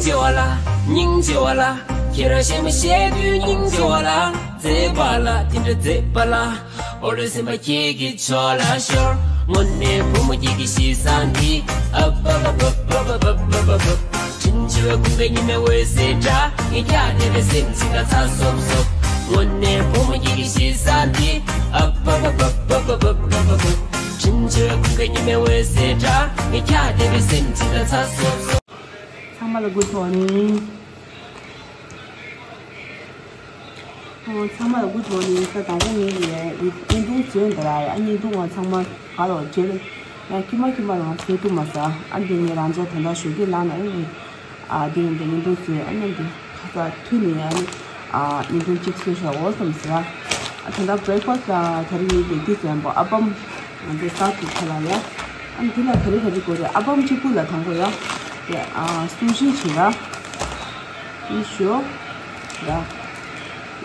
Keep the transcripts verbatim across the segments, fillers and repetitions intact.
ཆེ་བ་ལ། སྙིང་རྗེ་བ་ལ། ཁྱེད་རང་གཞས་མ་བཤད་དུས་སྙིང་རྗེ་བ་ལ། མཛེས་པ་ལ། དེ་འདྲ་མཛེས་པ་ལ། འོ་རེ་སེམས་པ་ཁྱེད་ཀྱི་ཕྱོགས་ལ་ཤོར། དངོས་གནས་བུ་མོ་ཁྱེད་ཀྱི་གཤིས་བཟང་འདི། ཨ་བ་བ་བ། བྲིན་ཆེ་བའི་ཁུང་ཁའི་ཉི་མའི་འོད་ཟེར་འདྲ། ངས་ཀྱང་བདེ་བའི་སེམས་ཅིག་ལ་ཚ་སོབ་སོབ། དངོས་གནས་བུ་མོ་ཁྱེད་ཀྱི་གཤིས་བཟང་འདི། ཨ་བ་བ་བ། བྲིན་ཆེ་བའི་ཁུང་ཁའི་ཉི་མའི་འོད་ཟེར་འདྲ། ངས་ཀྱང་བདེ་བའི་སེམས་ཅིག་ལ་ཚ་སོབ་སོབ། ཚང་མ་ལ་good morning། ཨོ། ཚང་མ་ལ་good morning། ད་དང་པོ་ངས་ཀྱི་བརྙན་ཐུང་བཟོས་འདི་ར། ཨ། བརྙན་ཐུང་ང་ཚང་མ་ག་ལོ་བརྗེད། ཡང་ཁྱི་མ་ཁྱི་མ་རང་བཟོས་ཐུབ་མ་ས། ཨ། འདི་ངས་རང་ཅག་དོན་དག་ཞོགས་ཀྱི་ལངས་ན་ཨེ། ཨ། འདི་ཡིན་འདི་བརྙན་ཐུང་བཟོས། ཨ་ནི་འདི་ཁ་ས་ཐུག་ནས་ཨ་ནི། ཨ། བརྙན་ཐུང་གཅིག་བཟོས་ཤག་འོ་བསམ་ཟེར། ཨ། ད་ལྟ་breakfast་ལ་ག་རེ་ཡོད་དེ་དེ་བཟོས་པོ། ཨ་པམ། ང་ཚོ་ས་དེ་ཁ་ལ་ཡ། ཨ་ནི་དེ་ལ་ག་རེ་ག་རེ་དགོས་རེད། ཨ་པམ་གཅིག་པུ་ལ་དང་པོ་ཡ། དེ། ཨ། སུ་ཞི་བྱེད་ར། ཨི་ཞོ། ར།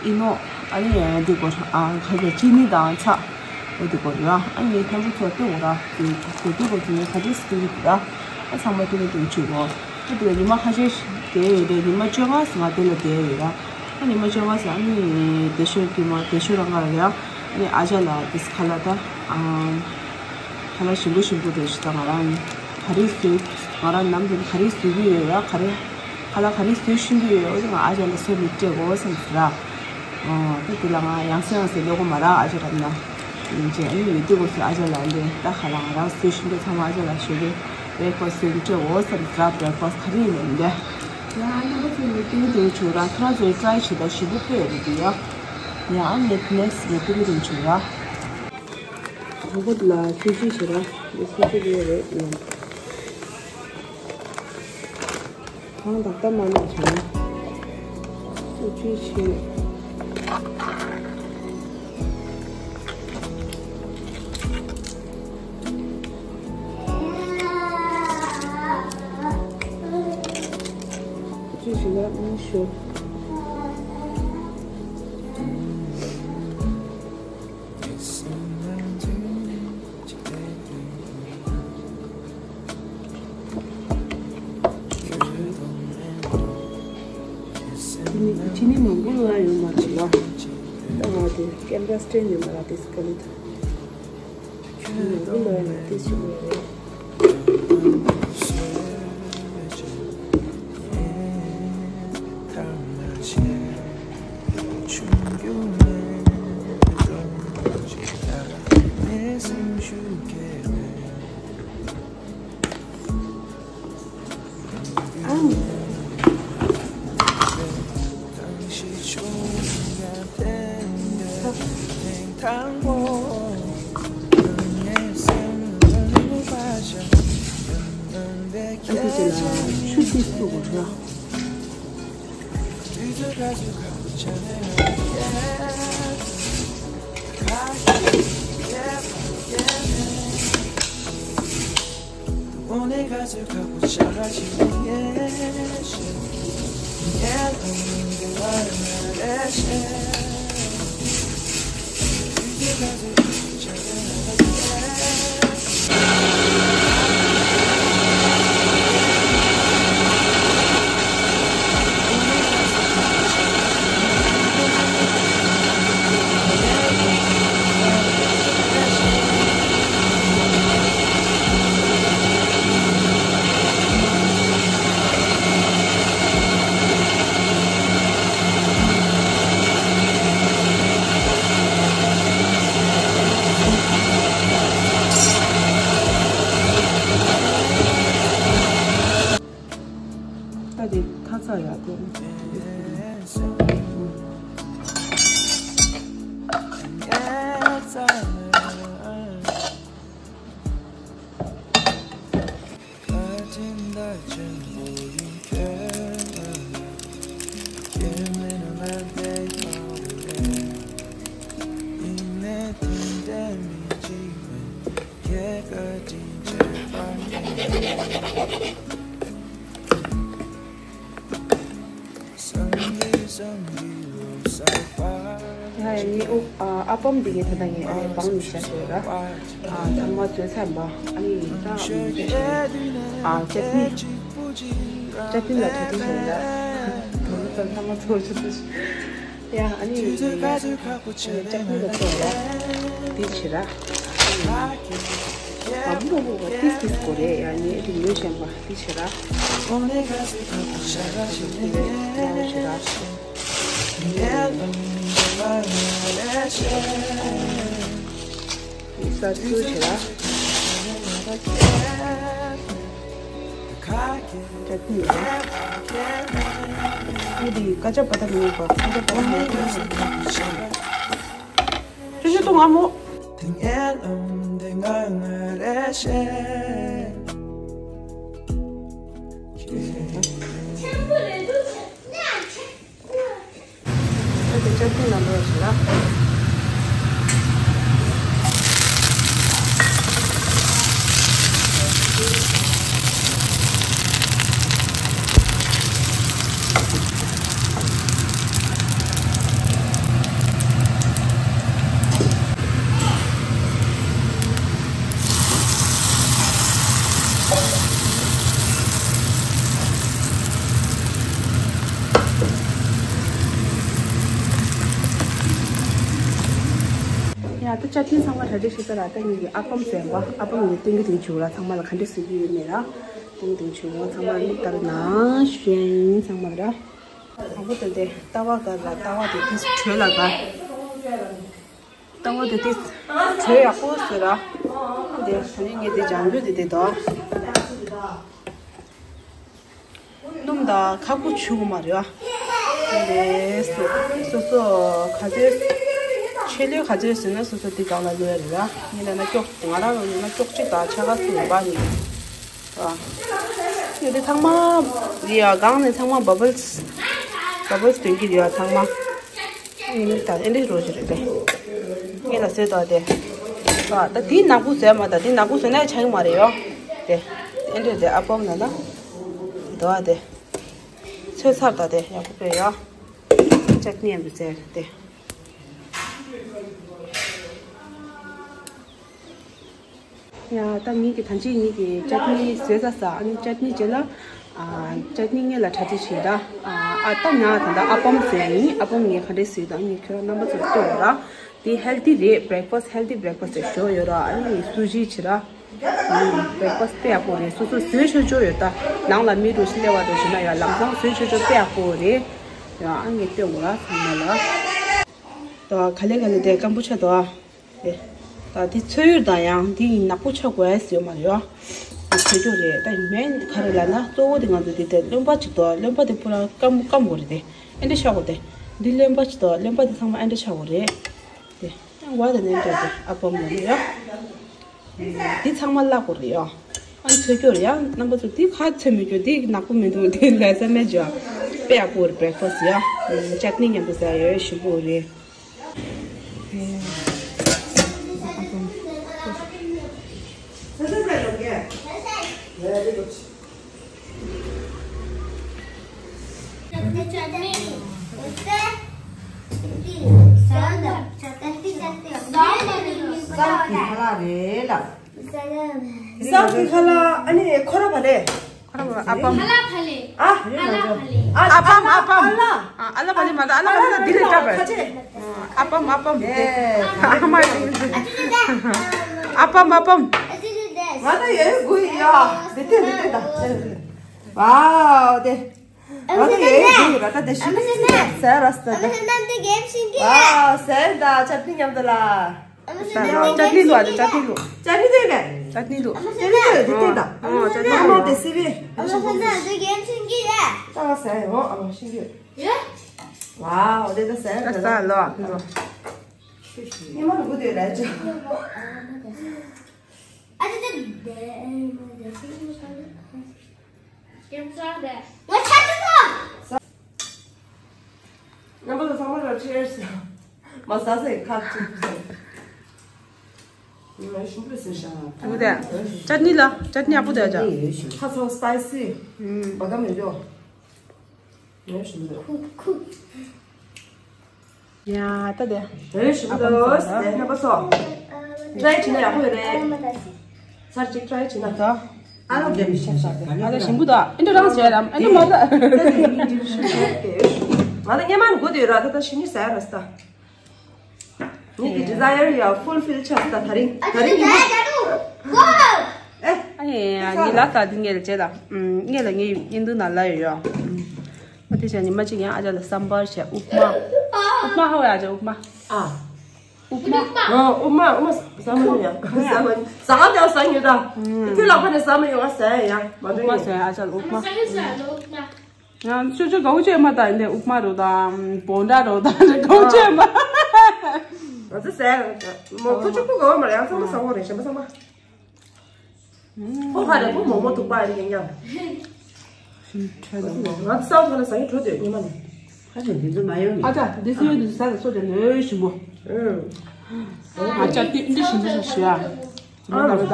ཨི་ནོ། ཨ་ནི་འདི་དགོས། ཨ། ཁ་ཟས་ཅི་ནི་དང་ཚྭ། འོ་འདི་དགོས་ར། ཨ་ནི་ཐམ་པོ་ཚོ་སྟེ་འོ་ར། དེ་དེ་དེ་དགོས་ཚུལ་ནི་ཁ་ཟས་སུ་ཞི་ར། ཨ། ཚང་མ་དེ་ནས་དེ་བྱེད་དགོས། ཨ། དེ་ལ་ཉི་མ་ཁ་ཤས་བསྡད་ཡོད་རེད། ཉི་མ་བཅོ་ལྔ་ང་དེ་ལ་བསྡད་ཡོད་ར། ཨ། ཉི་མ་བཅོ་ལྔ་ཙམ། ཨ་ནི་བདེ་ཤོར་གྱི་མ། བདེ་ཤོར་རང་ག་ར་རེད། ཨ་ནི་ཨ་ཅག་ལ་དེ་ཁ་ལག་ད། ཨ། ཁ་ལག་ཞིམ་པོ་ཞིམ་པོ་རེ་ཞིག་ད་ང་རང་ག་རེ་བཟོས། ང་རང་ནམ་རྒྱུན་ག་རེ་བཟོ་གི་ཡོད་ར། ག་རེ། ཁ་ལག་ག་རེ་བཟོ་ཤེས་ཀྱི་ཡོད། འོ་དེ་ང་ཨ་ཅག་ལ་བཟོ་མི་སྤྲད་དགོས་བསམ་ཟེར་ར། ཨ། ད་དེ་ལ་ང་ཡང་སེ་ཡང་སེ་སླེབས་དགོས་མ་ར། ཨ་ཅག་ར་ན། ཡིན་ཅེ། ཨ་ནི་ཡོད་དུས་སྐབས་སུ་ཨ་ཅག་ལ་འདི་ད་ཁ་ལག་ང་རང་བཟོ་ཤེས་ཀྱི་ཚང་མ་ཨ་ཅག་ལ་ཞུ་གི། breakfast་བཟོ་མི་སྤྲད་དགོས་བསམ་ཟེར་ར། breakfast་ག་རེ་ཡིན་ནམ་འདི། ཡང་རྣམ་པ་ཚོ་ནི་ཏིང་ཏིང་བྱུང་ར། ཁྱེད་རང་ཚོས་try་བྱེད་དང་། ཞིམ་པོ་དཔེ་རེད་འདུག་ཡ། ཡང་ཨ་ནི་next་ནི་ཏིང་ཏིང་བྱུང་ར། གོང་པོ་ལ་སུ་ཞི་བྱེད་ར། འདི་སུ་ཞི་ལས་རེད་ཡང་། གང་ད་ལྟ་མ་ནས་བྱུང་། སུ་ཞི་བྱེད། ཅི་ཞིག་ལ་མི་ཤོར། ཅི་ནི་མང་པོ་ལ་ཡོད་མ་རེད་ལ། ད་ང་དེ་camera stand་ཡོད་མ་རེད། དེ་སྐད་ལ། ཨ་ཙི་ཅི་ལ་ཆུ་ཏིག་ཏུ་གོ་ར། ད་དེ་ཐ་ཚ་ཡག་པོ། ཡ་ཡ་ནི་ཨོ། ཨ། ཨ་པམ་འདི་གའི་ད་ལྟ་ངས་ཨ་ནི་བང་ནི་ཤ་ཤོད་ར། ཨ། ཚང་མ་བཟོས་ཚར་བ། ཨ་ནི་ད་ཨ་ཅེ་ནི། ཅ་ཏི་ལ་ཐ་ཏི་ཞིག་ལ། དོ་ཚང་མ་ཚོ་ཆུ་ཚོད་ཤི། ཡ་ཨ་ནི་ཡ་ཅ་ཏི་ལ་ཚོ་ལ་ཏི་ཆི་ར། ཨ་མོ་མོ་བ་ཏིས་ཏིས་གོ་རེ་ཡ་ནི་ཨེ་ཏི་ཉོ་ཤན་པ་ཏི་ཆི་ར། ཏི་ཆི་ར། ས་ཏུ་ཆི་ར། ཅ་ཏི་ཡ། ཨེ་ཏི་ཀ་ཅ་པ་ཏ་མི་ཡོད་པ་ཀ་ཅ་པ་ཏ་མི་ཡོད་པ། ཅོ་ཅོ་ཏོ་ང་མོ། ཨ་དེ་ཅ་ཏི་ལ་འགྲོ་ཞིག་ལ། ཡ་ད་ཅ་ཏི་ཚང་མ་གྲ་སྒྲིག་ཞིག་ས་ར། ད་ངེད་ཀྱི་ཨ་པམ་ཟེར་བ་ཨ་པམ་ངེད་སྟོན་གྱི་དེ་བྱུག་ལ། ཚང་མ་ལ་ག་འདྲ་བཟོ་གི་ཡོད་མེད་ར་སྟོན་གྱི་དེ་བྱུག་འོ། ཚང་མ་ལ་མིག་ལྟ་ར་ན་ཞན་ཚང་མ་ར། དང་པོ་དེ་དེ་ཏ་བ་ག་ལ་ཏ་བ་དེ་དེ་བྲོས་ལ་ག་ཏ་བ་དེ་དེ་བྲོས་ཡག་པོ་བཟོས་ར། དེ་ད་ནི་ངེད་དེ་ལྗང་གུ་དེ་དེ་དོ། སྣུམ་དང་ཁ་ཁུ་ཆུ་མ་རེད་བ། དེ་སོ་སོ་སོ་ག་ཚོད་ཆེ་ལོས་ག་ཚོད་ཟིན་ན་སོ་སོ་དེ་སྒང་ལ་ལོས་རེད་བ། ངེད་ལ་ན་ཀྱོག་ང་རང་ལ་ན་ཀྱོག་གཅིག་དང་ཆ་ག་ཚོད་ཡོད་པ་རེད། ཨ། ཡོད་དེ་ཚང་མ་རེད་ཡ། སྒང་ནས་ཚང་མ་བ་བལ་སི་བ་བལ་སི་སྟོན་གྱི་རེད་ཡ་ཚང་མ། ཨེ་ནི་ད་ཨེ་འདྲས་རོ་ཞིག་རེད་དེ། ངེད་ལ་བཟོས་དོ་དེ། ཨ་ད་དེ་ནག་པོ་བཟོས་མ་ད་དེ་ནག་པོ་བཟོས་ན་ཆ་ཡི་མ་རེད་ཡོ། དེ་ཨེ་འདྲས་དེ་ཨ་པོམ་ན་ན། དོ་ཨ་དེ། ཚོས་ཚར་ད་དེ་ཡག་པོ་བྱས་ཡོ། ཅ་ཏི་ནི་ཡང་དུ་ཟེར་དེ། ཡ་ད་ངེད་ཀྱི་ད་ཅི་ངེད་ཀྱི་ཅ་ཏི་ནི་བཟོས་ཚར་ས། ཨ་ནི་ཅ་ཏི་ནི་རྗེས་ལ་ཨ་ཅ་ཏི་ནི་ངེད་ལ་གྲ་སྒྲིག་བྱེད་ད། ཨ་ད་ཉ་ད་ད་ཨ་པམ་ཟེར་ཡིན། ཨ་པམ་ངས་ག་འདྲས་བཟོས་ད་ངས་ཁྱོད་རང་རྣམ་པ་ཚོར་སྟོན་ར། དེ་ཧེལ་ཐི་རེད། བྷེ་རེག་ཕ་སི་ཧེལ་ཐི་བྷེ་རེག་ཕ་སི་ཞོ་ཡོད་ར། ཨ་ནི་སུ་ཞི་བྱེད་ར། བྷེ་རེག་ཕ་སི་དཔེ་ཡག་པོ་རེད། སོ་སོ་བཟོས་ཆོག་ཆོག་ཡོད་ད། ནང་ལ་མི་འགྲོ་ཞིག་སླེབས་པ་འགྲོ་ཞིག་ན་ཡ་ལམ་སང་བཟོས་ཆོག་ཆོག་དཔེ་ཡག་པོ་རེད། ཡ་ཨ་ངས་སྟོན་དགོས་ར་ཚང་མ་ལ། ད་ག་ལེ་ག་ལེ་དེ་སྐམ་པོ་ཆགས་འདུག་ཨ། དེ་ད་དེ་ཚོས་ཡོད་ད། ཡང་དེ་ཡིན་ནག་པོ་ཆགས་དགོས་ཡ་ཡོད་མ་རེད་ཨ། དེ་ཚོས་ཆོག་རེད། ད་མེན་ག་རེ་ལབ་ན་གཙོ་བོ་དེ་ང་ཚོ་དེ་དེ་རློན་པ་ཅིག་འདུག་རློན་པ་དེ་ཕུ་ར་སྐམ་སྐམ་དགོས་རེད་དེ། ཨེ་འདྲ་ཆགས་དགོས་དེ། འདི་རློན་པ་ཅིག་འདུག་རློན་པ་དེ་ཚང་མ་ཨེ་འདྲ་ཆགས་དགོས་རེད། དེ་ཡང་བ་དེ་ནས་འདྲ་དེ་ཨ་པམ་ལ་ནི་ཡ། འདི་ཚང་མ་བརླག་དགོས་རེད་ཡ། ཨ་ནི་ཚོས་སྐྱོར་ཡ། རྣམ་པ་ཚོ་འདི་ཁ་ཚོས་མི་སྐྱོར། འདི་ནག་པོ་མི་འདུག་འདི་ལས་ས་མེད་ཅོ། དཔེ་ཡག་པོ་རེད། བྷེ་རེག་ཕ་སི་ཡ། ཅ་ཏི་ནི་མཉམ་དུ་ཟ་ཡ་ཡོད་ཞིམ་པོ་རེད། ཟམ་གྱི་ཁ་ལག་རེད་ལ། ཟམ་གྱི་ཁ་ལག་ཨ་ནི་ཁོ་ར་བ་ལེ། ཁོ་ར་བ་ཨ་པམ། ཨ་ལ་ཕ་ལེ། ཨ། ཨ་ལ་ཕ་ལེ། ཨ་པམ་ཨ་པམ། ཨ་ལ། ཨ་ལ་ཕ་ལེ་མ་ད་ཨ་ལ་ཕ་ལེ་ད་འདི་ལས་སྐྲག་པས། ཨ་པམ་ཨ་པམ། ཨ་མ་ཨ་པམ་ཨ་པམ། ང་ད་ཡོད་དགོས་ཡ། འདི་དེ་འདི་དེ་ད། ཝའོ་དེ། ང་ད་ཡོད་དགོས་ཡ་ད་དེ་ཤི་ཟེར་ར་ས་ད། ཝའོ་ཟེར་ད་ཅ་ཏི་མཉམ་དུ་ལ། ཅ་ཏི་ལུ་ཨ་ཅ་ཏི་ལུ། ཅ་ཏི་ལུ་རེད། ཅ་ཏི་ལུ། ཅ་ཏི་ལུ་དེ་ལྟ། ཨ་ཅ་ཏི་ལུ། ཨ་མ་དེ་སི་བི། ཨ་མ་ཟེར་ཡོང་ཨ་མ་ཤི་གི། ཝའོ་དེ་ད་ཟེར། ད་ཟ་ལོ་ལོ། ཉི་མ་ལུ་དེ་རེད་ཅོ། ཨ་ཅ་ཅ། རྣམ་པ་ཚོ་ཚང་མ་ལ་ཅི་ཨེར་ཟེར། མ་ཟ་ཟེར་ཁ་ཅིག་ཟེར། ངས་ཞུམ་པོ་ཟེར་ཤག་ཨ་ཁུ་དེ། ཅ་ཏི་ནི་ལ་ཅ་ཏི་ནི་ཡག་པོ་དེ་ཅག་ཁ་ཚང་སི་པའི་སི། ཨུམ། བ་ག་མི་འཇོག་ངས་ཞུམ་པོ། ཁུ་ཁུ། ཡ་ད་དེ། ངས་ཞུམ་པོ་དེ་རྣམ་པ་ཚོ། ཊྲའི་བྱེད་ན་ཡག་པོ་ཡོད་རེད། ཚར་གཅིག་ཊྲའི་བྱེད་ན། ད། ཨ་ལོ་རྒྱབ་མི་ཤེས་ཤག་ཨ་ད་ཞིམ་པོ་ད། ཨེ་འདྲ་རང་བྱས་ལ། ཨེ་འདྲ་མ་ད། ང་ད་སྔོན་མ་ནས་དགོས་དུས་ར། ད་ད་ཕྱི་ཉིན་ཟ་ཡ་ར་ས། ངེད་ཀྱི་ཌི་ཛའི་ཡར་ཡ་ཕུལ་ཕིལ་ཆགས་ད། ད་རིང་ད་རིང་ཉི་མ། ཨེ། ཨ་ཡེ་ཡ་ངའི་ལ་ད་འདི་ངེད་ལ་བྱས་ད། ངེད་ལ་ངའི་ཡིན་འདུག་ན་ལ་ཡོད་ཡ། ཨ་དེ་བྱས་ཉི་མ་གཅིག་ཡང་ཨ་ཅག་ལ་སམ་བར་བྱས། ཨུབ་མ། ཨུབ་མ་ཧ་བ་ཡ་ཅག་ཨུབ་མ། ཨ། ཨུབ་མ། ཨ་ཨུབ་མ། ཨུབ་མ་ཟ་མ་ཡོང་ཡ། ཟ་མ་ཟ་ག་དེ་ཟ་ཡོད་ད། དེ་ལག་པ་ནས་ཟ་མ་ཡོང་ང་ཟ་ཡ་ཡ། མ་ཨུབ་མ་ཟ་ཡ་ཨ་ཅག་ལ་ཨུབ་མ། ང་ཅོ་ཅོ་གའུ་ཅེ་མ་ད་འདི་ཨུབ་མ་རོ་ད་བོང་ཌ་རོ་ད་གའུ་ཅེ་མ། ང་ཚོ་ཟ་ཡ་མོ་ཁོ་ཅོ་པོ་གའུ་མ་རེད། ཡང་ཚང་མ་ཟ་འོ་རེད། གཞན་པ་ཚང་མ། ཁོ་ཁ་རེ་ཁོ་མོག་མོག་ཐུག་པ་རེད་ཡིན་ཡང་། ང་ཚོ་ས་འོག་ལ་ཟ་ཡི་བྲོ་དོད་ཉི་མ་ནས། ཁ་ཅིག་འདི་ཚོ་མ་ཡོང་ནས། ཨ་ཅག་འདི་ཚོའི་འདི་ཟ་ལ་སོ་དེ་ནོའི་ཞིམ་པོ། ཨ་ཅག་འདི་འདི་ཞིམ་པོ་ཟ་ཞུ་ཡ། ང་ལ་རོ་ད། ད་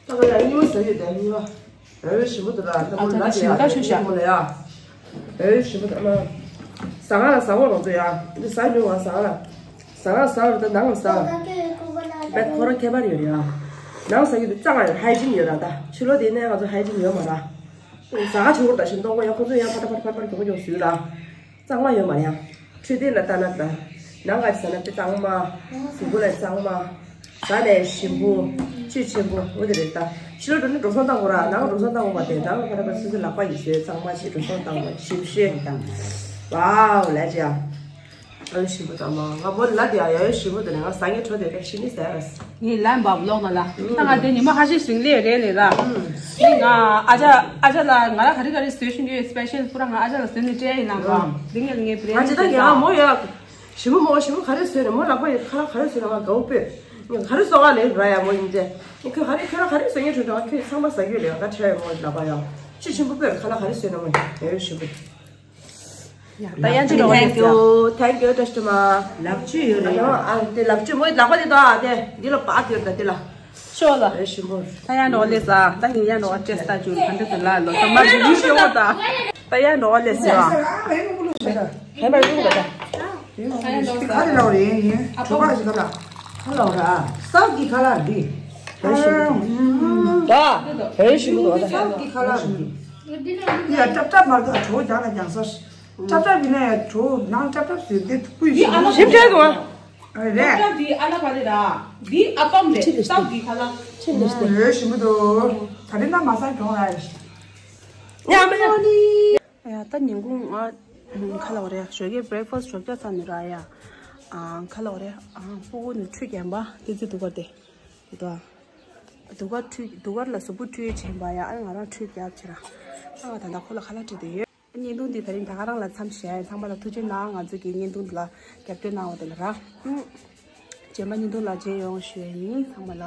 ང་ཡང་གཉིས་པ་ཟ་ཡོད་དེ་གཉིས་པ། ཨེ་ཞིམ་པོ་འདུག་ད། ད་ཁོ་ལ་ད་ཞིམ་ད་ཆོས་བཞག་ཨེ་ཞིམ་པོ་འདུག་ཨ་མ། ཟ་ག་ལ་ཟ་འོ་རོགས་ཚོ་ཡ། འདི་ཟ་མྱོང་ང་ཟ་ག་ལ། ཟ་ག་ཟ་བ་ད་ནང་ལ་ཟ། བེད་ཁོ་རང་ཁྱད་པར་ཡོད་རེད་ཨ། ནང་ཟ་གི་འདུག་ཙང་ང་ཡོད་ཧའི་ཇིན་ཡོད་ར་ད། ཕྱི་ལོགས་དེ་ནས་ང་ཚོ་ཧའི་ཇིན་ཡོད་མ་ར། ཟ་ག་ཆུང་བོ་ད་ཞིམ་མཐོང་གོ་ཡ། ཁོ་ཚོ་ཡང་ཕར་ཕར་ཕར་ཕར་གྱོང་གོ་གྱོང་ཟོས་ར། གཙང་མ་ཡོད་མ་རེད་ཡ། འཕྲོད་བསྟེན་ལ་ལྟ་ན་ད། ནང་ག་ཟ་ན་དཔེ་གཙང་མ། གཟུགས་པོ་ལ་གཙང་མ། ཟ་ནས་ཞིམ་པོ། བཅུད་ཆེན་པོ་འོ་དེ་རེད་ད། ཕྱི་ལོགས་འགྲོ་ནས་འགྲོ་སོང་བཏང་དགོས་ར། ནང་འགྲོ་སོང་བཏང་དགོས་མ་དེ། ནང་ལ་ཕ་ར་ཕ་སོ་སོའི་ལག་པ་ཡིས་བཟོས་གཙང་མ་ཞིག་འགྲོ་སོང་བཏང་དགོས། ཞིམ་ཤོས་དང་། ཝའོ་ལས་ཅི་ཡ། ཨ་ཞིམ་པོ་དང་མ་ང་མོ་ལ་དེ་ཡ་ཡ་ཞིམ་པོ་དེ་ནས་ང་ཟ་ངེ་འཕྲོ་དེ་ད་ཕྱི་ནས་ཟ་ཡ་ར། ངའི་ལན་བབ་ལོག་ན་ལ། ད་ང་དེ་ཉི་མ་ཁ་ཤས་ཤིག་ལས་རེད་ལས་ར། ངས་ང་ཨ་ཅག་ཨ་ཅག་ལ་ང་ར་ག་རེ་ག་རེ་བཟོས་ཤིང་གི་སི་པེ་ཤལ་པུ་ར་ང་ཨ་ཅག་ལ་བཟོས་ནས་སྤྲད་ཡིན་ནམ་ག་འདི་ངས་ངའི་བི་རེན་ང་ཇི་ལྟར་ངས་ང་མོ་ཡ། ཞི་མོ་མོ་ཞི་མོ་ག་རེ་བཟོས་ནས་མོ་ལག་པ་ཡི་ཁ་ལག་ག་རེ་བཟོས་ནས་ང་དགའ་བོ་པོས། ངས་ག་རེ་བཟོ་ག་ལས་ར་ཡ་མོ་ཡིན་ཏེ། ངས་ཁྱོད་ག་རེ་ཁྱོད་ར་ག་རེ་བཟོ་ངས་དྲན་དྲན་ཁྱོད་ཚང་མ་ཟ་རྒྱུ་ལས་ང་ཁྲེལ་ཡ་མོ་ལག་པ་ཡ། ཅི་ཞིམ་པོ་པོས་ཁ་ལག་ག་རེ་བཟོས་ནས་མོ་ཡ་ཡོད་ཞི་མོ། ཡ་ད་ཡང་ཅི་འགྲོ་བ་རེད། Thank you, thank you, customer. ལབ་ཅི་ཡོད་རེད། ཨ་དེ་ལབ་ཅི་མོ་ལག་པ་དེ་དང་དེ་འདི་ལ་པ་དེ་ད་དེ་ལ། ཤོག་ལ། རེ་ཞིམ་པོ། ད་ཡང་འགྲོ་ལེ་ས། ད་ཡིན་ཡང་འགྲོ་བ་ཅེས་ལྟ་རྒྱུ་ག་འདྲ་དུ་ལ་ལོ་ད་མ་རྒྱུ་ཡིན་ཤོག་ད། ད་ཡང་འགྲོ་བ་ལེ་ས། ཧེ་མ་རིང་ལ་ད། ད་ཡང་འགྲོ་ས། ཁ་རེ་ལའོ་རེ་ཡིན། གྲོ་པ་ཞིག་ག་ལ། ཁ་ལའོ་ར། སའུ་གི་ཁ་ལ་རེད། རེ་ཞིམ་པོ། ད། རེ་ཞིམ་པོ་ད། སའུ་གི་ཁ་ལ་རེད། ཡ་ཏབ་ཏབ་མར་ག་གྲོ་རྒྱག་ལ་རྒྱང་སར། ཏབ་ཏབ་ཡིན་ན་ཡ་གྲོ་ནང་ཏབ་ཏབ་ཟེར་དེ་ཐུག་པུས་ཞིམ་པོ། ཞིམ་ཆེ་དུ། རེད། ཏབ་ཏབ་འདི་ཨ་ལ་བ་རེད་ར། འདི་ཨ་པམ་རེད། སའུ་གི་ཁ་ལ། ཆེ་ལེ་སྟེ། རེད་ཞིམ་པོ་འདུག་ད་རེས་ན་མ་ས་གྱོང་ར། ཉམས་ཡ། ཡ་ད་ཉིན་གུང་ང་ཁ་ལ་བ་རེད། ཞོགས་ཀའི་བྷི་རེག་ཕ་སི་ཊི་ཞོགས་ཇ་ཚ་ནི་ར་ཡ། ཨ་ཁ་ལ་བ་རེད། ཨ་སྤུ་གུ་ནི་ཁྲུས་བརྒྱབ་པ་དེ་ཚོ་དུ་གར་དེ། དུ་གར་ཁྲུས་དུ་གར་ལ་གཟུགས་པོ་ཁྲུས་བྱས་པ་ཡ། ཨ་ང་རང་ཁྲུས་བརྒྱབ་ཕྱིར། ཨ་ད་ལྟ་ཁོ་ལ་ཁ་ལག་སྤྲད་དེ་ཡོད། བརྙན་ཐུང་འདི་ད་རིང་ད་ག་རང་ལ་མཚམས་བཞག་ཡིན། ཚང་མ་ལ་ཐུགས་རྗེ་གནང་། ང་ཚོ་གི་བརྙན་ཐུང་འདི་ལ་རྒྱབ་སྐྱོར་གནང་བ་དེ་ལ་ར། ཨུམ། རྗེས་མ་བརྙན་ཐུང་ལ་མཇལ་ཡོང་ཞུ་ཡ་ཡིན། ཚང་མ་ལ།